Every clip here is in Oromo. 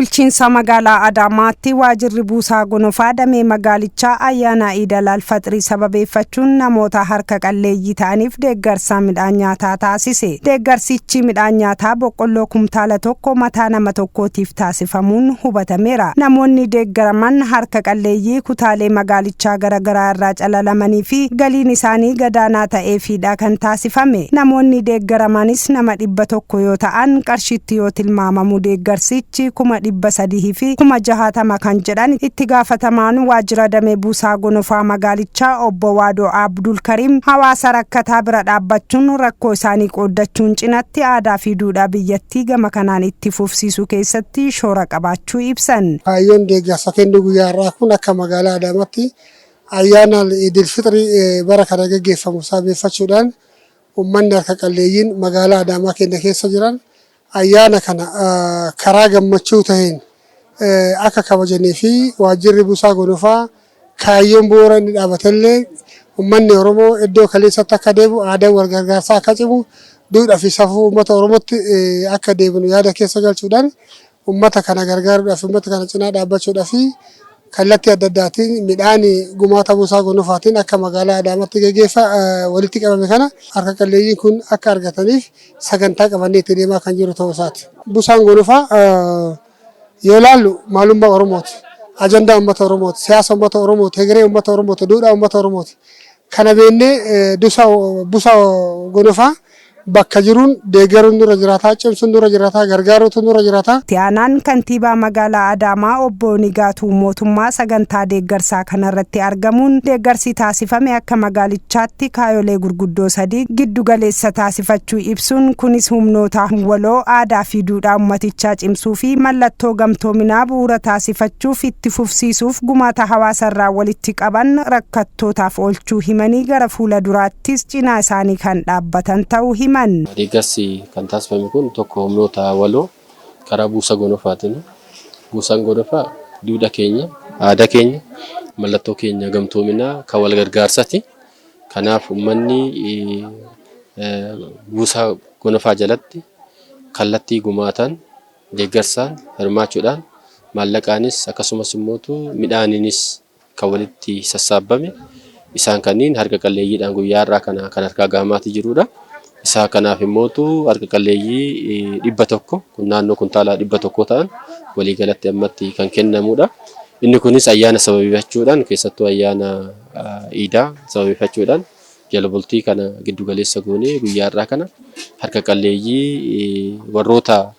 Bulchiinsa magaalaa Adaamaatti waajirri buusaa gonofaa damee magaalichaa ayyaana Iidal Alfaxirii sababeeffachuun namoota harka qalleeyyii ta'aniif deeggarsa midhaan nyaataa taasise. Deeggarsichi midhaan nyaataa boqqolloo kumtaala 1 mataa nama tokkootiif taasifamuun hubatameera. Namoonni deeggaraman harka qalleeyyii kutaalee magaalichaa garaagaraa irraa calalamanii fi galiin isaanii gadaanaa ta'eefidha kan taasifame. Namoonni deeggaramanis nama 100 yoo ta'an, qarshitti yoo tilmaamamu deeggarsichi 360,000 kan jedhan itti gaafatamaan waajjira damee buusaa gonofaa magaalichaa obbo Waadoo Abdul Kariim, hawaasa rakkataa bira dhaabbachuun rakkoo isaanii qooddachuun cinatti aadaa fi duudhaa biyyattii gama kanaan itti fufsiisuu keessatti shoora qabaachuu ibsan. Kaayyoon deeggarsa kennuu guyyaa har'aa kun akka magaalaa Adaamaatti ayyaana Idil Fixrii bara kana gaggeeffamu sababeeffachuudhaan uummanni harka qalleeyyiin magaalaa Adaamaa keenya keessa jiran ayyaana kana karaa gammachuu taheen akka kabajanii fi waajjirri buusaa gonofaa kaayyoon bu'uura inni dhaabatellee uummanni Oromoo iddoo kaleessatti akka deebi'u, aadaan wal gargaarsaa akka cimu, duudhaa fi safuu uummata Oromootti akka deebinu yaada keessa galchuudhaan uummata kana gargaaruudhaaf, uummata kana cinaa dhaabbachuudhaaf kallattii adda addaatiin midhaan gumaata buusaa gonofaatiin akka magaalaa Adaamaatti gaggeeffa walitti qabame kana harka qalleeyyiin kun akka argataniif sagantaa qabannee itti deemaa kan jiru ta'uu isaati. Buusaan gonofaa yoo ilaallu maalummaa Oromooti. Ajandaa uummata Oromooti. Siyaasa uummata Oromooti. Hegeree uummata Oromooti. Duudhaa uummata Oromooti. Kana beennee buusaa gonofaa bakka jiruun deeggaruun nurra jiraataa, cimsuun nurra jiraataa, gargaaruutu nurra jiraataa. Itti aanaan kantiibaa magaalaa Adaamaa obbo Nigaatuu Mootummaa sagantaa deeggarsaa kanarratti argamuun deeggarsi taasifame akka magaalichaatti kaayolee gurguddoo sadii giddu galeessa taasifachuu ibsuun, kunis humnoota waloo aadaa fi duudhaa uummatichaa cimsuu fi mallattoo gamtoominaa bu'uura taasifachuuf itti fufsiisuuf gumaata hawaasarraa walitti qaban rakkattootaaf oolchuu himanii, gara fuula duraattis cinaa isaanii kan dhaabbatan ta'uu himan. Deeggarsi kan taasifame kun tokko humnoota waloo karaa buusa gonofaatiin. Buusaan gonofaa duudhaa keenya, aadaa keenya, mallattoo keenya gamtoominaa kan wal gargaarsaati. Kanaaf uummanni buusaa gonofaa jalatti kallattii gumaataan, deeggarsaan hirmaachuudhaan, maallaqaanis akkasumas immoo midhaaniinis kan walitti sassaabame isaan kanneen harka qalleeyyiidhaan guyyaa har'aa kana kan harkaa gahamaatii jirudha. Isaa kanaaf immootu harka qalleeyyii 100 kun naannoo kuntaala 100 ta'an waliigalatti ammatti kan kennamudha. Inni kunis ayyaana sababeeffachuudhaan, keessattuu ayyaana Iidaa sababeeffachuudhaan, jala bultii kana giddu galeessa goonee guyyaa har'aa kana harka qalleeyyii warroota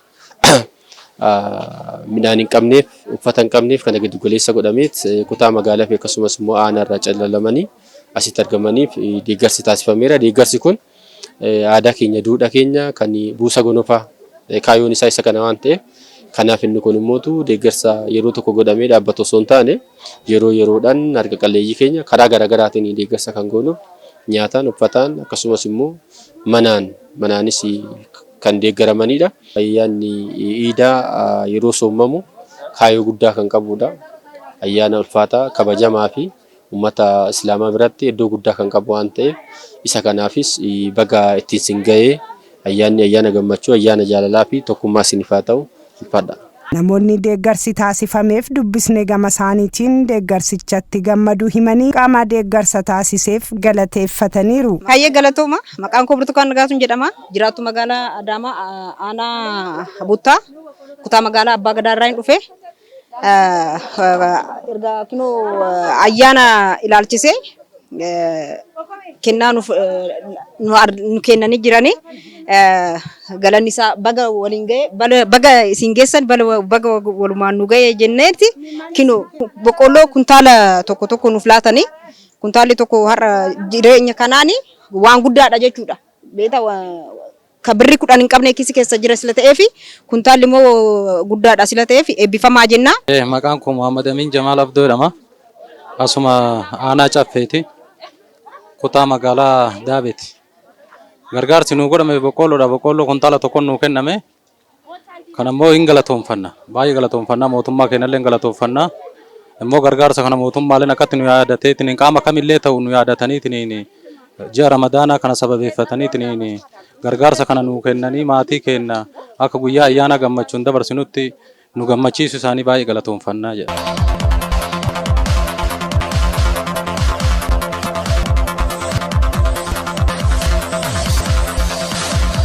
midhaan hin qabneef, uffata hin qabneef kana giddu galeessa godhameet kutaa magaalaa fi akkasumas immoo aanaa irraa calalamanii asitti argamaniif deeggarsi taasifameera. Deeggarsi kun aadaa keenya, duudhaa keenya kan buusa gonofaa kaayyoon isaa isa kana waan ta'eef, kanaaf inni kun immootu deeggarsa yeroo tokko godhamee dhaabbatu osoo hin taane, yeroo yeroodhaan harka qalleeyyii keenya karaa garaagaraatiin deeggarsa kan goonuuf nyaataan, uffataan, akkasumas immoo manaan manaanis kan deeggaramanidha. Ayyaanni Iidaa yeroo soomamu kaayyoo guddaa kan qabudha. Ayyaana ulfaataa kabajamaa fi uummata Islaamaa biratti iddoo guddaa kan qabu waan ta'eef, isa kanaafis baga ittiin sin ga'ee, ayyaanni ayyaana gammachuu, ayyaana jaalalaa fi tokkummaa isiniif haa ta'u, ulfaadha. Namoonni deeggarsi taasifameef dubbisne gama isaaniitiin deeggarsichatti gammaduu himanii qaama deeggarsa taasiseef galateeffataniiru. Hayyee, galatooma. Maqaan koo Burtukaan Nagaatuun jedhama. Jiraattu magaalaa Adaamaa, aanaa Buttaa, kutaa magaalaa Abbaa Gadaa irraa hin dhufe. Erga kinoo ayyaana ilaalchisee kennaa nuuf nu kennanii jiranii, galanni isaa baga waliin ga'e, baga isin geessan, baga walumaan nu ga'e jenneeti. Kinoo boqqolloo kuntaala tokko tokko nuuf laatanii, kuntaalli tokko har'a jireenya kanaani waan guddaadha jechuudha. Beeta ka birri 10 hin qabne kisi keessa jira sila ta'eefi, kuntaalli immoo guddaadha sila ta'eef, eebbifamaa jenna. Maqaan koo Muhammad Amin Jamaal Abdoo jedhama. Asuma aanaa Caffeeti. Kutaa magaalaa Daabeeti. Gargaarsi nuu godhame boqqoolloodha. Boqqoolloo kuntaala tokkoon nuu kenname. Kana immoo hin galatoonfanna. Baay'ee galatoonfanna. Mootummaa keenyallee hin galatoonfanna. Immoo gargaarsa kana mootummaaleen akkatti nu yaadateetiin qaama kamillee ta'u nu yaadataniitiin ji'a Ramadaanaa kana sababeeffataniitiin gargaarsa kana nuu kennanii maatii keenya akka guyyaa ayyaana gammachuun dabarsinutti Nu gammachiisu isaanii baay'ee galatoomfannaa jedha.